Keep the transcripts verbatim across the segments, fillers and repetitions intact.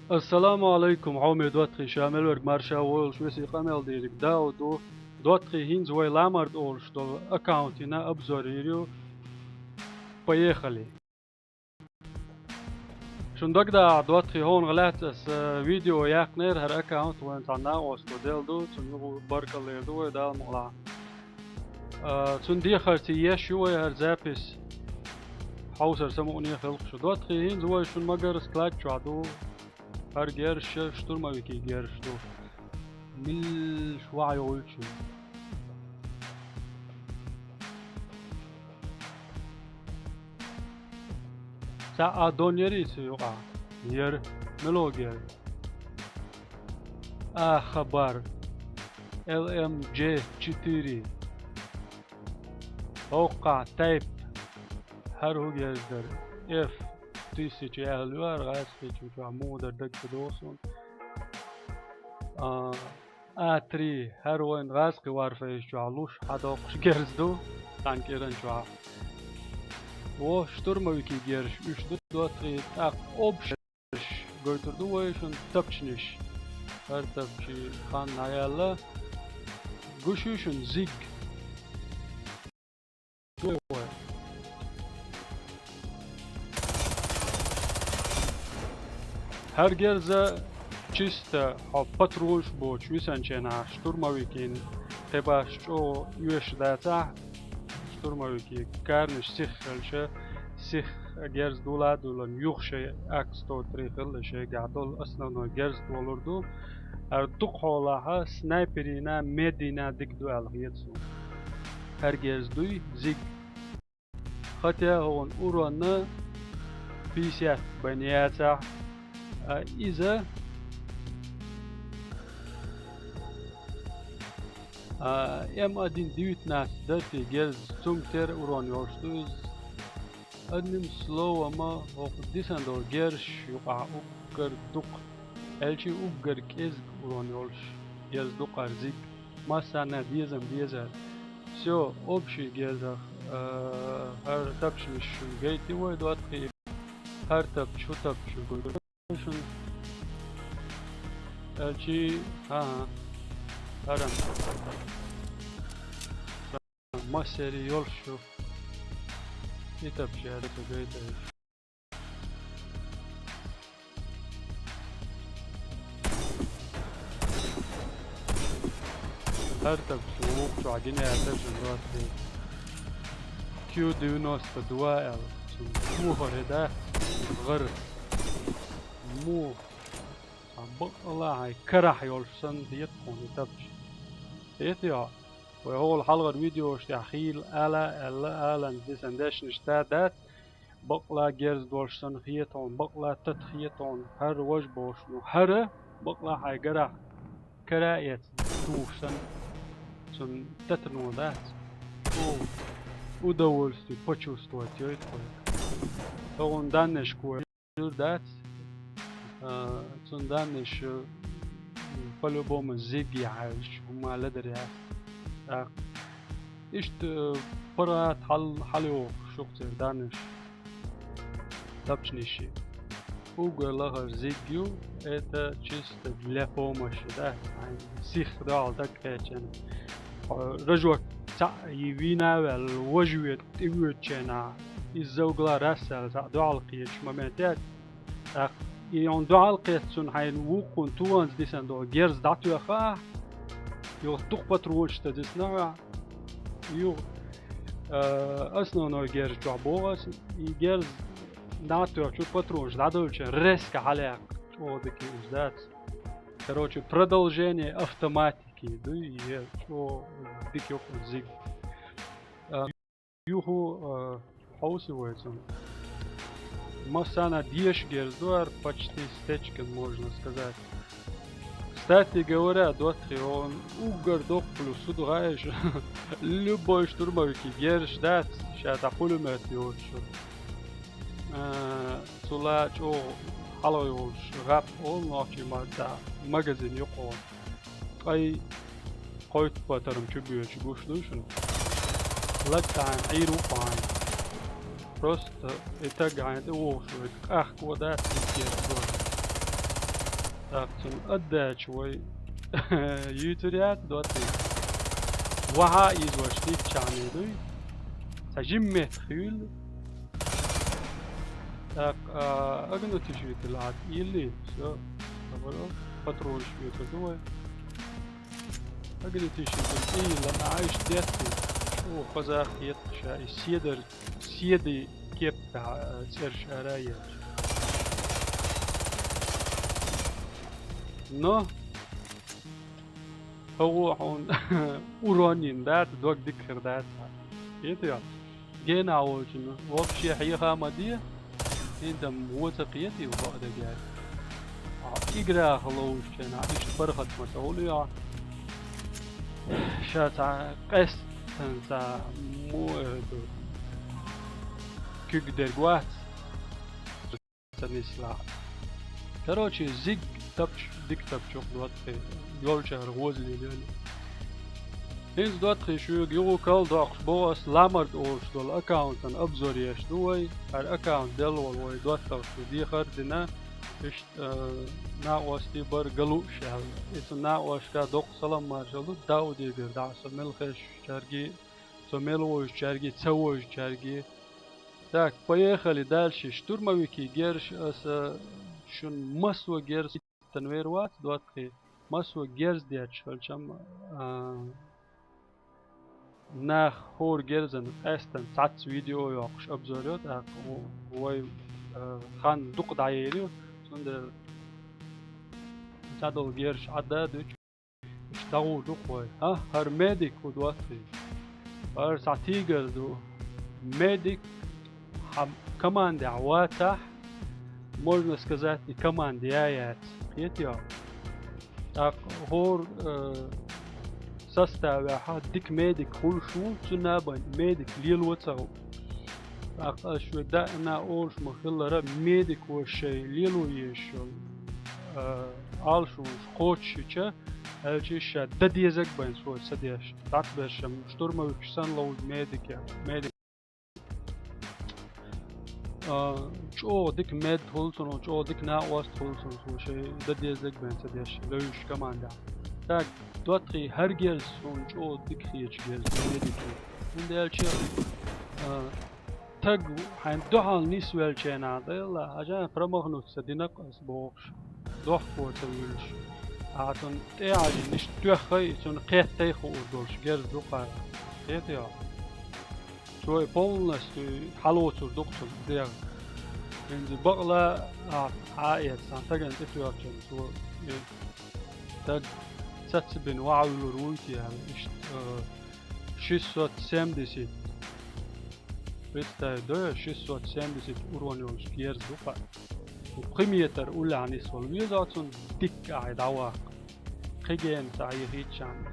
Ассаламу алайкум, хьоме доттагӀий, ша мел верг марша войла, веси къамел дийриг Дауд ду. ДоттагӀий, хӀинца вай Ламард олуш долу аккаунтина обзор йийр ю. Поехали! Шун дагадогӀахь, доттагӀий, хьуна лаьцна аса видео яьккхинера, хӀара аккаунт вайн цхьа накъосто делла ду, цунна юха баркалла эр ду вай, Дала мукъалахь. А, цунна дехарца еш ю вай хӀара запись. Хьовсар самукъане хилла шу. ДоттагӀий, хӀинца вай шун магар склад чохь ду. ХӀара герзаш штурмовикийн герзаш ду. Милла ваха йогӀуьйтуш ю. Цхьа аддон яра иза юкъахь? Яра. Мила герз? А хабар. Л М Ж четыре. ХӀокхахь тайп. ХӀара хӀун герз дара? Ф тысяча аьлла ю хӀара гӀазкхичун чохь, муха дара дага ца догӀу суна. А, А три, хӀара вайн гӀазкхи Warface чохь луш хьадоккхуш герз ду, цхьана кӀиран чохь. Во, штурмовикийн герзаш уьш ду, доттагӀий, тӀаккха общий герзаш гойтур ду вай шуна, тапчанаш. ХӀара тапча хан дӀаяьлла. Гуш ю шуна зиг. ХӀара герза чисто хьо патронаш боцуш висанченахь штурмовикийн кхибаш чӀогӀа оьшуш дацахь, штурмовикийн карнаш сих хилча, сих герз дула а дуллан, юха шайн АК сто три хилла шайгахь долу основной герз долур ду. ХӀара дукха хьолахь снайперина, медина дика ду аьлла хета суна. ХӀара герз дуй зиг. Хотя хӀун уронна пятьдесят бен яцахь, а, иза, а, М один девятнадцать дати герз цуьнга тера урон йолуш ду иза. Одним словом, хӀокху дисан долу герзаш юкъахь уггар дукха, аьлчи уггар кӀезиг урон йолуш герз ду кхара зиг. Массарна безам безар. Всё, общий герзах, а, хӀара тапчанаш шуна гайти вай, доттагӀий. ХӀара тапча, хӀу тапча гур шуна. Аьлчи, хӀан-хӀа, хӀара. Массери йолуш ю. И тапча яра цу гайта. ХӀара тапча вукху чохь гина яцара шуна, доттагӀий. Q девяносто два аьлла. Цунна муха хӀеда? ГӀар. Муха? Цхьа бакъала хьайн карахь йолуш санна хета хьуна и тапча. Хета йо? Вай хӀокхул хьалхара видеош тӀехь хийла ала, аьлла, алан дисан дешнаш да дац, бакъала герз долуш санна хета хьуна, бакъала тата хета хьуна, хӀара важа бохуш. Ну, хӀара бакъала хьайн гарахь кара а эца тухуш санна, цунна татано дац. О, удовольствие почувствовать йойту хьуна. ХӀокхун даннешко. Жур дац. А, цунна даннаш, м, по-любому зиг яхьаьлча, хӀумма ледар яц. ТӀаккха иштта, э, паргӀат хьал-, хьалайохуш ю-кх церан даннаш. Тапчанаш. Уггар лахара зиг ю, это чисто для помощи, да? Хьайн сих дуьхьал дага кхеччина. Хьо рожок цхьаъ йи вийна а ваьлла, важа ве тӀе воьдученахь, иза завгала расса аьлла, цхьаъ дуьхьал кхеташ момент яц. ТӀаккха и хьуна дуьхьал кхетта, цунна хьайна вукхунна тоханца дисан долу герз дӀатоьхна ахь, юха дукха патронаш ца дисна ахь, юха, э, основной герз чохь боху ас, и герз дӀатоьхча патронаш дӀадевлча резко хьалаяккха чӀогӀа дика уьш дац. Короче, продолжение автоматики. Кхин дуй, е, чӀогӀа дика ю-кх зиг. А, юху, а, хьовсий вай цунна. Массарна деша герз ду хӀара, почти стечка, можно сказать. Кстати говоря, доттагӀий, хьуна уггар доккха плюс хӀун ду хаьий шуна? Любой штурмовикийн герзаш дац, ша цхьа пулемёт йоцуш. А, цул а чӀогӀа хьалха йолуш гӀап олу нохчийн маттахь, магазин ю-кх хьуна. Ткъе кхойтта патарм чу боьдуш гуш дуй шуна? Лаг тахьайна Ӏийр ву-кх хьайна. Просто и таг хьайна тӀе вогӀуш ву, и къахко дац, и герз ду. ТӀаккха цунна отдача вай юьйцур яц, доттагӀий. Ваха иза ваш дикачахьа дуй. Цхьа жимма меттах хуьлу. ТӀаккха, а, огнетушитель хьатӀаилли, всё, хабар, патронаш оьцур ду вай. Огнетушитель тӀеилла, а, иштта детта. О, хоза хеташ, и седар, седи кеп тӀа, а, цӀераш ара а еш. Но, хӀаву хьуна урон йина дац, дог дика хир дац. Кхетий хьо? Генахь волчунна вообще хьеха а ма де, хӀинца-м вон ца кхетий, бакъдерг аьлча. Хьо играх ловзучу хенахь иштта паргӀат ма ца хуьлу хьо. Ша цхьа къаьстина цхьа мо-, э, ду, куьг дерг вац. Ца нислахь. Короче, зиг тапча, дика тапча юкъа, доттагӀий, йолчара гӀоза лелайойла. ХӀинца, доттагӀий, шуьга юха кхалдоккхуш бу ас, Ламарт олуш долу аккаунтан обзор еш ду вай. ХӀара аккаунт делла волу вай доттагӀа шу дехар а дина, иштта, э, накъостий бара галуш аьлла. И цу накъошка доккха салам маршалла ду, Даудигара дӀа со мел хезачаьрга, со мел вожучаьрга, ца вожучаьрга. Так, поехали дальше. Штурмовики герз аса шуна массо герз тан вер вац, доттагӀий. Массо герз детташ хилчам, а, нах хӀора герзан къаьстина цхьацца видео йоккхуш обзор йо, тӀаккха вай, а, хан дукха дӀаер ю, цундела цхьадолу герзаш Ӏадда а дуьту. Иштта дӀагӀур ду-кх вай. ХӀа, хӀара медик ву, доттагӀий. ХӀара цхьа тигр ду. Медик хьан командехь вацахь, можно сказать, и команда яц. Кхетий хьо? ТӀаккха хӀора, э, составехь дика медик хуьлуш ву, цу набан медик лело ца хуьлу. ТӀаккха ас шуьга даима олуш ма-хиллара, медико шайн лело езаш йолу, а, Ӏалашонаш кхочушйича, аьлча ша дан дезарг бен цо ца деш, дӀа ца беш, ам штурмовикаш санна ловзу медик я, медик. А, чӀогӀа дика мед хуьлу цунах, чӀогӀа дика накъост хуьлу цунах, цо шайн дан дезарг бен ца деш, левзаш командехь. Так, доттагӀий, хӀара герз суна чӀогӀа дика хеташ герз ду, медик. ХӀунда аьлча, а, стаг хьайна дуьхьал нисвеллачу хенахь, Делла, хьажа, промахнуться дина-кх ас бохуш, дохко ца вуьйлуш. Ахьа цунна тӀе а хьажийна, иштта тоьххай, и цунна кхеттай хуур долуш герз ду-кх хӀара. Кхетий хьо? Цо и полностью хьалоцур ду-кх цунна дегӀ. ХӀинца бакъ ла, а, а эца, цхьана стагана тӀе тоьхча цо, и стаг цацабина вахьа вуьлур вуй те аьлла, иштта, а, шестьсот семьдесят. Представь, да, шестьсот семьдесят урон йолуш герз ду-кх. Пхи метр уллехь нисвала веза цунна, дикка ахьа дӀаваккха. Кхин гена ца хьехийчарна.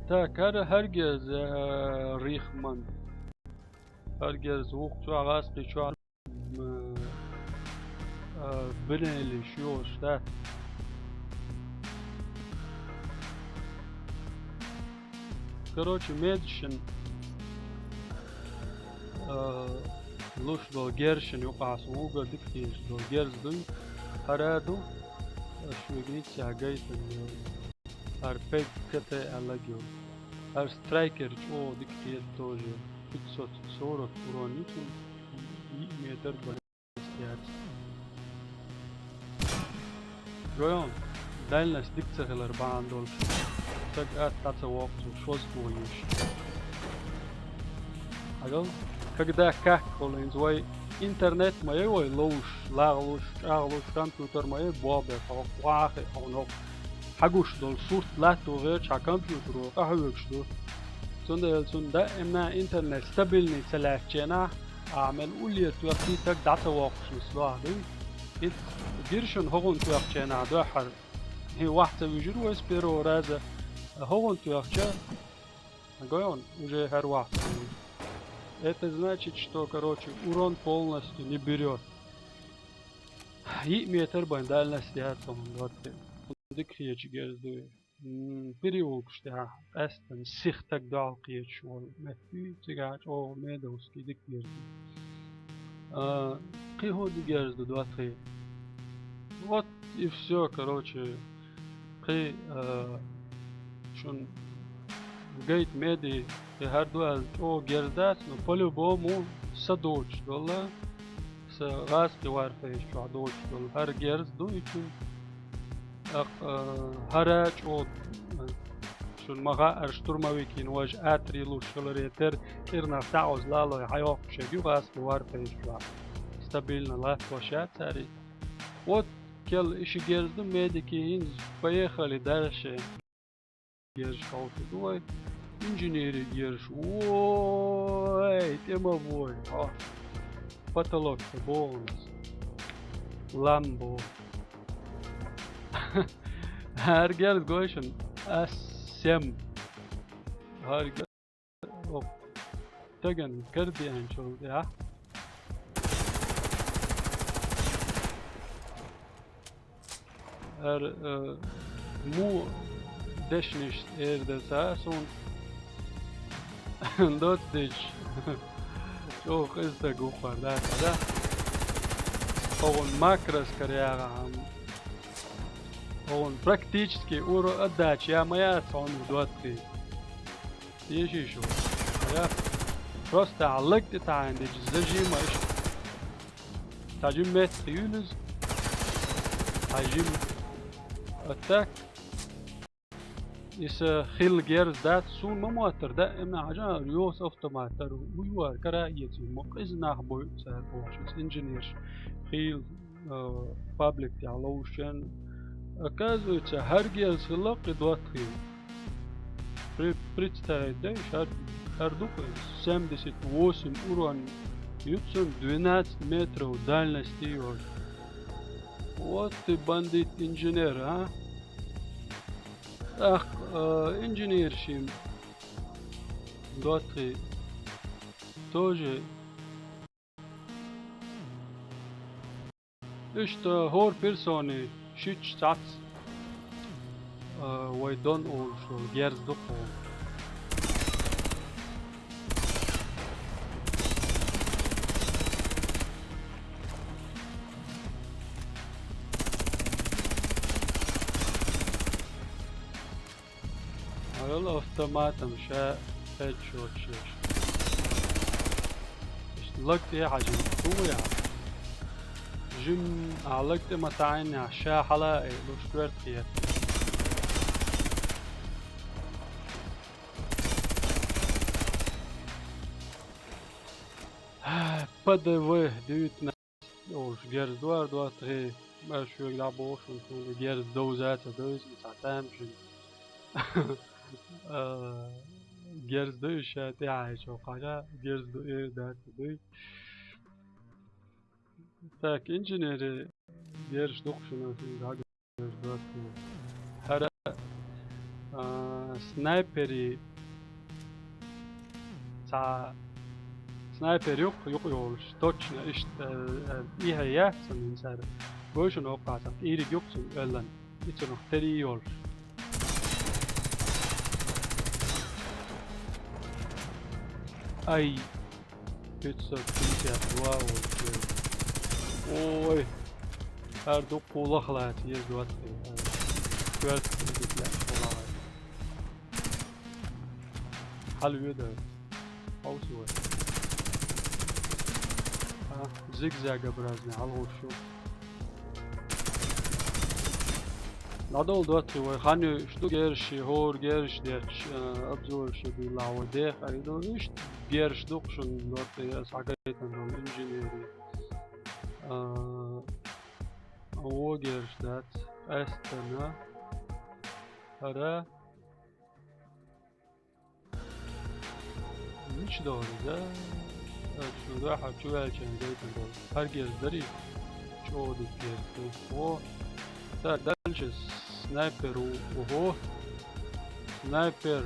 Так, хӀара, хӀара герз, э, Рихман. ХӀара герз вукху чохь, гӀазкхи чохь, м, а, бинелиш йолуш дац. Короче, медашна, а, луш долу герзашна юкъахь суна уггар дика хеташ долу герз дуй. ХӀара ду, аш шуьга ниццехь гайтина йолу. ХӀара П К Т аьлларг йолу. ХӀара страйкер чӀогӀа дика хета тоже. Пятьсот сорок урон ю цуьнан, йиъ метр бан яц. Гойон, дальность дика ца хилар бахьана долуш, стаг атта дӀа ца воккху цо, шозза тоха езаш. Хьажал, когда как хуьлу, хӀинца вай интернет ма яй вай ловзуш, лагӀлуш, чӀагӀлуш, компьютер ма яй, болх беш хьо, вахахь хьо, хьо хьагуш долу сурт латто гӀерташ хьан компьютеро къахьоьгуш ду. Цундела цунна даимна интернет стабильный ца лаьцначу хенахь, ахьа мел уллера тоьхча стаг дӀа ца воккхуш нисло ахьа дуй. Иза гиршина хӀокхунна тоьхчу хенахь дуьххьара, хӀин, вахь ца вижира вай с первого раза, хӀокхунна тоьхча, гой хьуна, уже хӀара вахь ца вижира. Это значит, что, короче, урон полностью не берёт. Йиъ метр бен дальность яц хьуна, доттагӀий. Дика хеташ герз дуй. М, переулкаш тӀехь къаьсттина сиха стаг дуьхьал кхеташ волу меттиг, цигахь чӀогӀа медовский дика герз ду. А, Кхин хӀун ду герз ду, доттагӀий? Вот и всё, короче. Кхин, э, шун гайта меди, и хӀара ду аьлла чӀогӀа герз дац, но по-любому са доцуш долу, са гӀазкхи Warface чохь доцуш долу хӀара герз ду и чун. ТӀаккха, э, хӀара чӀогӀа, э, шуна ма хаъара, штурмовикийн важа атри луш хиларе тера, кӀирнах дӀаоза лалой хьайоккхуш ерг ю гӀазкхи Warface чохь. Стабильно латтош яц цаьрий. Вот, кел, и ши герз ду, медики, хӀинца поехали дальше. Герзаш хьовсур ду вай. Инженери герзаш. Ой, тӀе ма бой, хьо. Потолок-то богӀунас. Ламбо. ХӀара герз гой шуна. Ас сем. ХӀара герз. Оп. Таган кардианчул, я. Ар, э, му дешнаш эр даса сун доцдич. ЧӀогӀа къиза стаг ву-кх хьо, да, да. Хьо вон макрос карагӀа хьан. Хьо вон практически уро отдача я ма яц хьуна, доттагӀий. Тешийша ву. Я. Просто хьан лаг тӀе тахьайна дечу зажима иштта. Цхьа жима меттах юьллу иза. Цхьа жима. А так, иза хилла герз дац, суна ма моттара, даимна хьажа, йоса автомат тара, уй вара, кара а эций, ма къиза нах бойу цара бохуш, иза инженерш хийла, э, паблик тӀехь ловушчен. Оказывается, хӀара герз хилла кхин доттагӀий. При-, представить дай, хӀара, хӀара ду-кх, семьдесят восемь урон ю цуьнан, двенадцать метров дальности йолуш. Вот ты бандит-инженер, а? ТӀаккха, э, инженершийн доттагӀий тоже. Иштта хӀора персони шичча цхьацца, а, вай дон олуш долу герз ду-кх хьуна. Хьал автоматом ша хедшот шеш. Иштта лаг тӀе хьажийна, хӀун яхьа? Жим, а лаг тӀе ма таӀийна, ша хьала а луш коьрта хетта. П Д В девятнадцать. Олуш герз ду хӀара доттагӀий, аш шуьга дӀабоху шуна, цуьнан герз довза а ца довза, и цхьа тамашийна. А, герз ду и ша тӀаьхьа чохь хьажа, герз ду эр дац дуй. Так, инженери герзаш ду-кх шуна, шуна дӀа герз ду-кх. ХӀара, а, снайпери Цхьа снайпер юкъ, юкъ йолуш, точно иштта, э, э, и хье яц цунна цара. Гой шуна оккха цхьа тӀийриг юкъ цунна оьллан. И цунах тери йолуш. Ай, пятьсот пятьдесят два волчу. Ой, хӀара дуккха лаха лаца еза доцу. Коьрта пятьдесят лаха. Хьала ведар. Хьовсо вай. А, зигзагообразный хьалхуш шу. ДӀадовла доцци вай, хан ю, шу герзаш, хӀора герзаш детташ, а, обзораш дилла вай деха, ай ду, иштта герзаш ду-кх шуна доцци, ас хьагайтина долу инженери. А, вон герзаш дац, къаьстина. ХӀара. Мича догӀу иза? Шу дуьхьа чу ваьлча гайтина долу. ХӀара герз дарий? ЧӀогӀа дика герз ду. О, так, дальше снайпер у-, ого. Снайпер.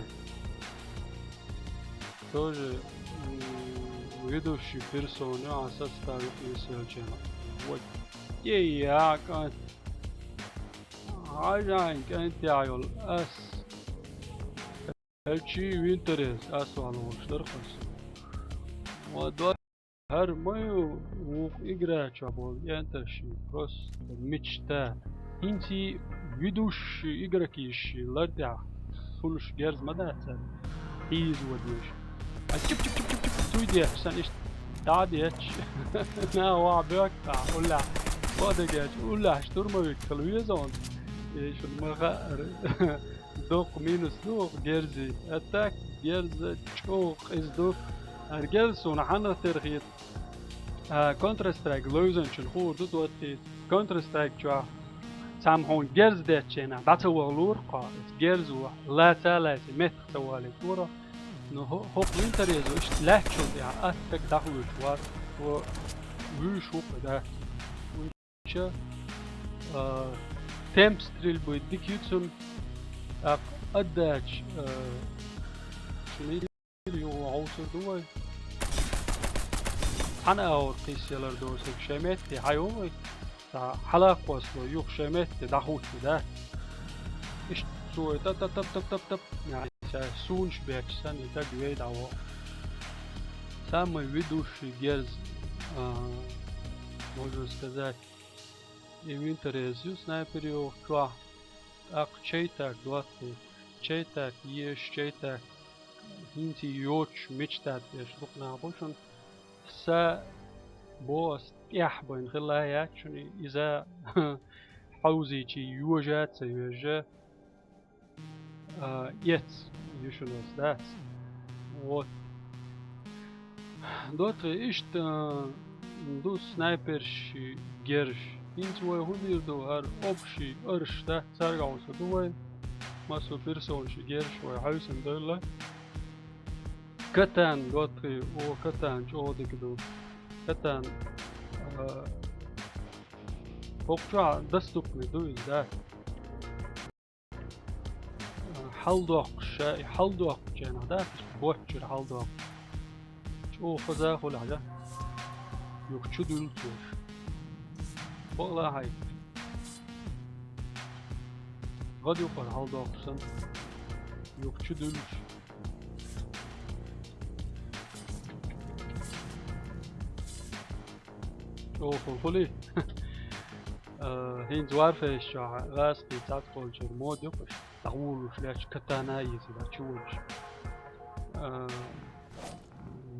Тоже, м, ведущий персона, а состав юкъа нисвелча. Вот. Е, я, кан. Хьажан кӀентехь йолу ас. Элчи винторез ас вала волуш дара хаза. Ва до-, ХӀара ма ю вукху игра чохь болу кӀенташ, просто мечта. ХӀинца и ведущий игрокаш лар тӀехь хуьлуш герз ма дац цара. Хьийза вадеш. А чип-чип-чип-чип-чип туй деш, сан иштта дӀа а детташ. На, ваха боьхкахь, уллехь. Бо дагечу, уллехь штурмовик хила веза хьуна. Э, шуна ма хаьара. Дукха минус ду герзи. А так, герз чӀогӀа къиза ду. ХӀара герз суна хьанна тера хета? А, Counter-Strike ловзанчун хуур ду доттий. Counter-Strike чохь цхьамма хьуна герз деттачу хенахь дӀа ца вахалура кхо. Иза герз ву, лаца а лаьцна, меттах ца валийталура. Ну, хӀо-, хӀокху винтарезо иштта лаьттачул тӀаьхьа аттаг дӀахуьлуш вац, цо вуьйш ву кху дац. Вуьйча, а, темп стрельбы дика ю цунна, тӀаккха отдача, а, шуна юха хьовсур ду вай. Цхьана агӀор кхийсаялар доцург шайн метте хьайо вай. Цхьа хьалакхоссало юха шайн метте дӀахӀутту дац. Иштта цо вай тап-тап-тап-тап-тап. Ша сунаш бетташ санна, и даг вей дӀаваху. Самый ведущий герз, а, можно сказать, и винтарез ю снайпер йоху чохь. ТӀаккха чайтак дотту. Чайтак еш, чайтак хӀинца йоцуш мечтать деш дукха нах бу шуна. Сан бос тӀехь байна хила яц шуна иза хьовзийчий йожа а ца йожа, а, эц ю шуна ас дац. Вот. ДоттагӀий, иштта, а, ду снайперш герз. ХӀинца вай хӀун дийр ду, хӀара общий арш дац, цаьрга хьовсур ду вай. Массо персонаш герз вай хьаьвсина девлла. Катан, доттагӀий, о, Катан чӀогӀа дика ду. Катан, а, хӀокху чохь доступный ду иза, да? А, хьалдоккхуш, ша и хьалдоккхучу хенахь, да, боцчуьра хьалдоккхуш. ЧӀогӀа хаза а хуьлу хьажа. Юха чу дуьллу цо уьш. Бакъала хьайга. ГӀад юкъара хьалдоккхуш санна. Юха чу дуьллуш. ЧӀогӀа хуьлий? А, хӀинца Warface чохь гӀазкхий цхьацца кхочура мода ю-кх уьш. ДӀагӀурлуш лаьтташ катана а езий, дӀа чу волуш. А,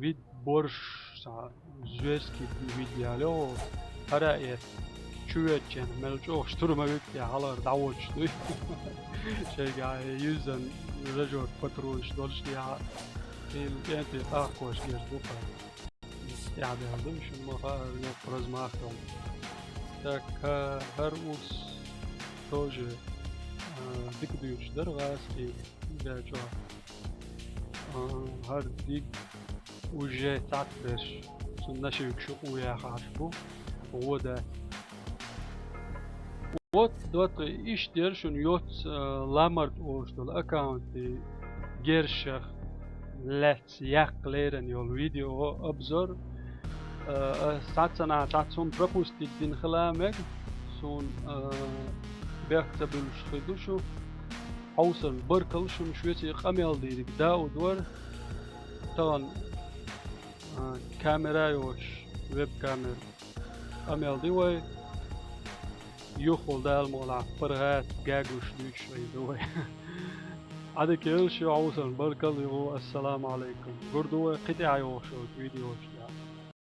вид борш, цхьа зверский вид яло, хӀара а эцна. Чу веачченна мел чӀогӀа штурмовик тӀе хьалара дӀавоьдуш дуй. Шайга юьззина рожок патронаш долуш тӀехьа. Цуьнан кӀентий къахкош герз бу-кх. ТӀаьхьадаьлла ду, шуна ма хаара, йоккха размах долу. Так, а, хӀара урс тоже, а, дика дуьйцуш дара гӀазкхий, да, чохь. А, хӀара диг уже цхьацца берш, цунна нашивкаш юкъа яхьаш бу, гӀо дац. Вот, доттагӀий, иштта дара шуна йоцу, а, Ламарт олуш долу аккаунтан герзашах лаьцна яккха лерина йолу видео обзор. А, ас цхьацца нахана цхьацца хӀума пропустить дина хила мега, суна, а, бехк ца буьллуш хир ду шу. Хьовсарна баркалла шуна, шуьца и къамел дийриг Дауд вара. Тахана, а, камера йоцуш, веб-камера. Къамел ди вай. Юххул Дала мукъалахь паргӀат гагуш дуьйцуш вай ду вай. Ӏадика йолуш ю хьовсарна баркалла ю, ассаламу Ӏалайкум. Гур ду вай кхин тӀаьхьа йогӀуш йолчу видеочу.